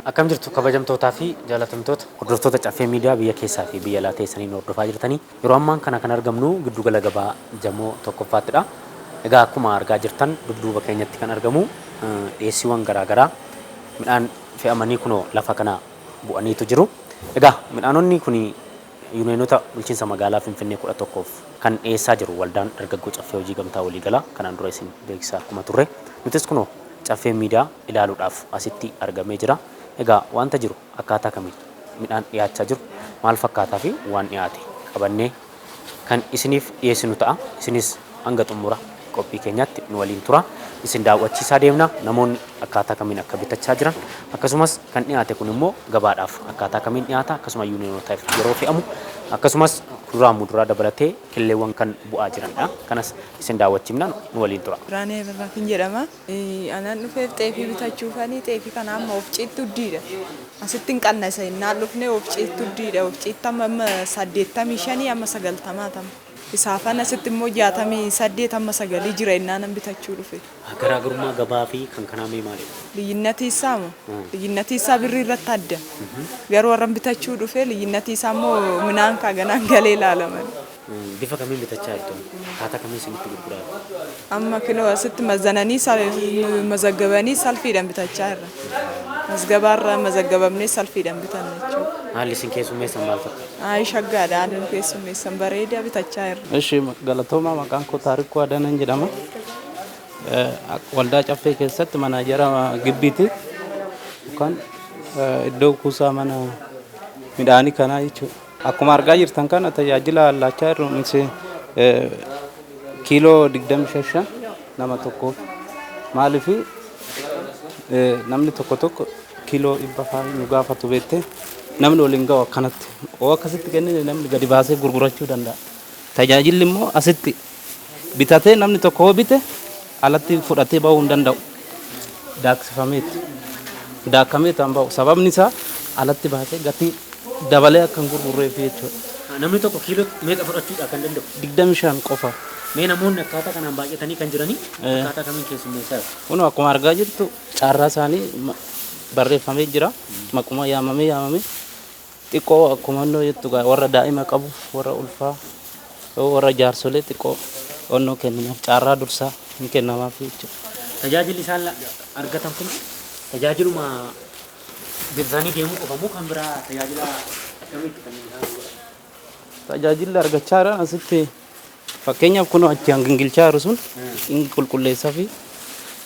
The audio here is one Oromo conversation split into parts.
Akkam jirtu kabajamtootaa fi jaalatamtoota hordoftoota Caffee Miidiyaa biyya keessaa fi biyya alaa teessanii nu hordofaa jirtanii? Yeroo ammaan kana kan argamnu giddugala gabaa Jamoo tokkoffaattidha. Egaa akkuma argaa jirtan dudduuba keenyatti kan argamu dhiyeessiiwwan garaa garaa midhaan fe'amanii kunoo lafa kana bu'aniitu jiru. Egaa midhaanonni kun yuuniyeenota bulchiinsa magaalaa Finfinnee 11f kan dhiyeessaa jiru Waldaan Dargaggoo Caffee Hojii Gamtaa Waliigalaa kanaan dura isin beeksisaa akkuma turre nutis kunoo Caffeen Miidiyaa ilaaluudhaaf asitti argamee jira. Egaa wanta jiru akkaataa kamiin midhaan dhiyaachaa jiru maal fakkaataa fi waan dhiyaate qabannee kan isiniif dhiyeessinu ta'a. Isinis hanga xumura qophii keenyaatti nu waliin turaa. Isin daawwachiisaa deemna. Namoonni akkaataa kamiin akka bitachaa jiran akkasumas kan dhiyaate kun immoo gabaadhaaf akkaataa kamiin dhiyaata, akkasuma yuuniyoonotaaf yeroo fe'amu, akkasumas kuduraa muduraa dabalatee killeewwan kan bu'aa jiranidha. Kanas isin daawwachiifna, nu waliin tura. Biraanee Abarraatiin jedhama. Anan dhufeef xeefii bitachuufani. Xeefii kana amma ofciitti uddiidha. Asitti hin qannasa innaan dhufne ofciitti uddiidha. Ofciitti amma 85 amma 90 tama. Isaafan asitti immoo 68 amma 9 jira innaan bitachuu dhufe. Garaagarummaa gabaa fi kan kanaa mee maalidha? Liyyinnatii isaa moo? Liyyinnatii isaa birrii irratti adda. Garuu warran bitachuu dhufe liyyinnatii isaa immoo minaan kaa ganaan galee ilaalaman. Bifa kamiin bitachaa jirtu? Akkaataa kamiin isinitti gurguraa jiru? Amma kinoo asitti mazananii mazaggabanii salfiidhaan bitachaa jirra. Mazgabaarra mazaggabamnee salfiidhaan bitanna jechuudha. Haalli isin keessummeessan maal fakkaata? Ayi shaggaadha, haalli nu keessummeessan bareeda, bitachaa jirra. Ishi galatoomaa, maqaan koo Taarikuu Adanan jedhama. Waldaa Caffee keessatti manaajara gibbiiti. Yookaan iddoo kuusaa mana midhaanii kanaa jechuudha. Akkuma argaa jirtan kana tajaajila laachaa jirru kiiloo 25 nama tokkoof. Maaliif namni tokko tokko kiiloo 100 fa'aa nu gaafatu beektee, namni waliin ga'u akkanatti. Oo akkasitti kennine namni gadi baasee gurgurachuu danda'a. Tajaajilli immoo asitti bitatee namni tokko yoo bite alatti fudhatee bahuu hin danda'u. Daaksifameeti. Daakameetu han bahu. Sababni isaa alatti baasee gatii dabalee akka hin gurgurreef jechuudha. Namni tokko kiiloo meeqa fudhachuudha kan danda'u? 25 qofa. Mee namoonni akkaataa kanaan baay'atanii kan jiranii akkaataa kamiin keessummeessaa jiru? Kun akkuma argaa jirtu caarraa isaanii barreeffamee jira. Maquma yaamamee yaamamee xiqqoo akkuma innoo jettu warra daa'ima qabu, warra ulfaa, warra jaarsolee xiqqoo onnoo kenninaaf, caarraa dursaa hin kennamaaf jechuudha. Tajaajilli isaan argatan kun tajaajiluma bitatanii deemuu qofa moo kan biraa tajaajila akkamitti kan isaan godhan? Tajaajilli argachaa jiran asitti fakkeenyaaf kunoo achi hangingilchaa jiru sun hin qulqulleessaa fi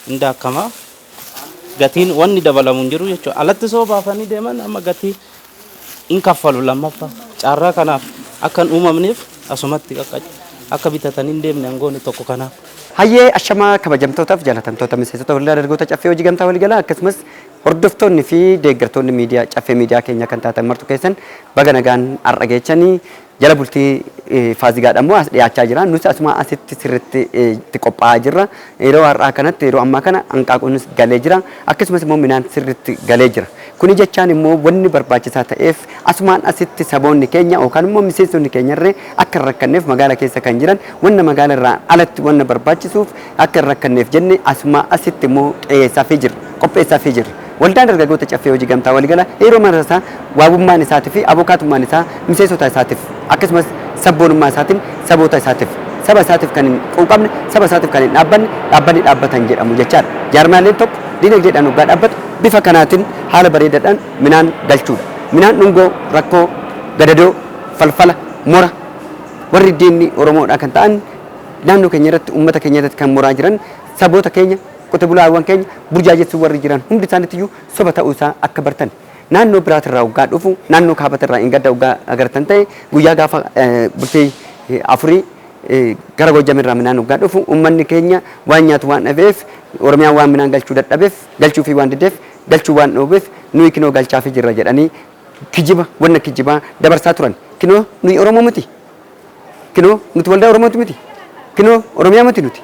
hin daakamaa, gatiin wanni dabalamu hin jiru jechuudha. Alatti soo baafanii deeman amma gatii hin kaffalu. Lammaffaa carraa kanaaf akka hin uumamneef asumatti akka bitatanii hin deemne hangoonni tokko kanaaf. Hayyee, ashamaa kabajamtootaaf jaalatamtoota miseensota Waldaa Dargaggoota Caffee Hojii Gamtaa Waliigalaa, akkasumas hordoftoonni fi deeggartoonni miidiyaa Caffee Miidiyaa keenya kan taatan martu keessan, baga nagaan har'a geechanii. Jala bultii Faazigaadha immoo as dhiyaachaa jira. Nus asuma asitti sirriitti itti qophaa'aa jirra. Yeroo har'aa kanatti, yeroo ammaa kana hanqaaquunis galee jira. Akkasumas immoo midhaan sirriitti galee jira. Kuni jechaan immoo wanni barbaachisaa ta'eef asumaan asitti saboonni keenya yookaan immoo miseensonni keenyarree akka hin rakkanneef, magaala keessa kan jiran wanna magaala irraa alatti wanna barbaachisuuf akka hin rakkanneef jenne asuma asitti immoo dhiyeessaafii jirra. Qopheessaafii jirra. Waldaan Dargaggoota Caffee Hojii Gamtaa Waliigalaa yeroo mara isaa waabummaan isaatii fi abokaatummaan isaa miseensota isaatiif, akkasumas sabboonummaa isaatiin saboota isaatiif, saba isaatiif kan hin quuqamne, saba isaatiif kan hin dhaabbanne dhaabbanni dhaabbatan jedhamu jechaadha. Jaarmiyaaleen tokko dinagdeedhaan hoggaa dhaabbatu bifa kanaatiin haala bareedaadhaan midhaan galchuudha. Midhaan dhungoo rakkoo gadadoo falfala mora warri diinni Oromoodhaa kan ta'an naannoo keenya irratti, uummata keenya irratti kan moraa jiran, saboota keenya, qote bulaawwan keenya burjaajessuu warri jiran hundi isaaniitti soba ta'uu isaa akka bartan. Naannoo biraatirraa hoggaa dhufu, naannoo kaabatirraa hin gadda hoggaa agartan ta'e, guyyaa gaafa bultii afurii gara Goojjamirraa midhaan hoggaa dhufu, uummanni keenya waan nyaatu waan dhabeef, Oromiyaan waan midhaan galchuu dadhabeef, galchuu fi waan dideef, galchuu waan dhoobeef, nuyi kinoo galchaafii jirra jedhanii kijiba, wanna kijibaa dabarsaa turan. Kinoo nuyi Oromoo miti. Kinoo nuti waldaa Oromooti miti. Kinoo Oromiyaa miti nuti.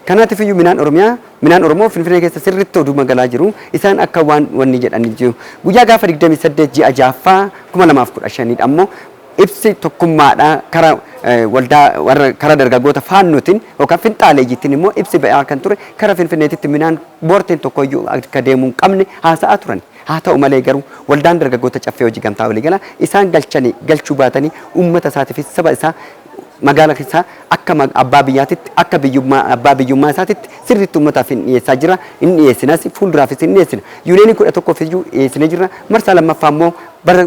Kanaatiif iyyuu midhaan Oromiyaa, midhaan Oromoo Finfinnee keessa sirriitti oduu magalaa jiru isaan akka waan wanni jedhanii jiru. Guyyaa gaafa 28 ji'a ja'affaa 2015 ammoo Ibsi tokkummaadha karaa waldaa warra karaa dargaggoota faannootiin yookaan finxaaleeyyiitiin immoo ibsi ba'aa kan ture karaa Finfinneetitti midhaan boorteen tokkoyyuu akka deemuu hin qabne haasa'aa turan. Haa ta'u malee garuu waldaan dargaggoota Caffee Hojii Gamtaa Waliigalaa isaan galchanii galchuu baatanii uummata isaatii fi saba isaa magaala isaa akka abbaa biyyaatitti, akka biyyummaa abbaa biyyummaa isaatitti sirriitti uummataaf hin dhiyeessaa jira. Hin dhiyeessinas, fuulduraafis hin dhiyeessina. Yuuniyoonii 11f iyyuu dhiyeessinee jirra. Marsaa lammaffaa immoo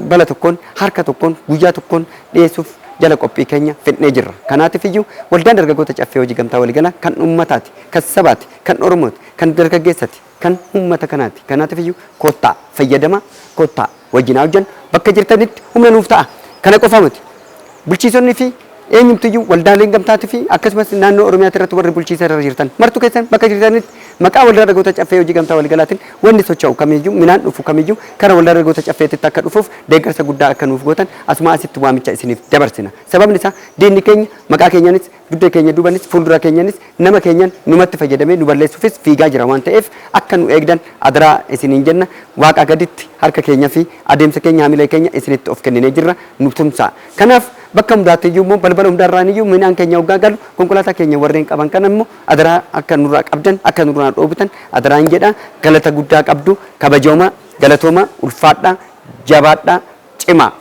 bara tokkoon, harka tokkoon, guyyaa tokkoon dhiyeessuuf jala qophii keenya fixnee jirra. Kanaatiif iyyuu waldaan dargaggoota Caffee Hojii Gamtaa Waliigalaa kan uummataati, kan sabaati, kan Oromooti, kan dargaggeessati, kan uummata kanaati. Kanaatiif iyyuu kottaa fayyadamaa, kottaa wajjin haa hojjennu. Bakka jirtanitti humna nuuf ta'a. Kana qofa miti. Bulchiisonni fi eenyumtiyyuu waldaaleen gamtaatii fi akkasumas naannoo Oromiyaatti irratti warri bulchiisa irra jirtan martu keessan bakka jirtanitti maqaa waldaa dargaggoota Caffee Hojii Gamtaa Waliigalaatiin wanni socho'u kamiyyuu, midhaan dhufu kamiyyuu karaa waldaa dargaggoota Caffeetitti akka dhufuuf deeggarsa guddaa akka nuuf gootan asuma asitti waamicha isiniif dabarsina. Sababni isaa diinni keenya maqaa keenyanis, dugda keenya duubanis, fuuldura keenyanis, nama keenyan numatti fayyadamee nu balleessuufis fiigaa jira waan ta'eef akka nu eegdan adaraa isiniin jenna. Waaqaa gaditti harka keenya fi adeemsa keenya, hamilee keenya isinitti of kenninee jirra, nu tumsaa. Kanaaf bakka hundaatti iyyuu immoo balbala hundaarraan iyyuu midhaan keenya hoggaa galu konkolaataa keenya warreen qaban kana immoo adaraa akka nurraa qabdan, akka nurraa dhoobitan adaraan jedha. Galata guddaa qabdu, kabajooma, galatooma, ulfaadhaa, jabaadhaa, cimaa.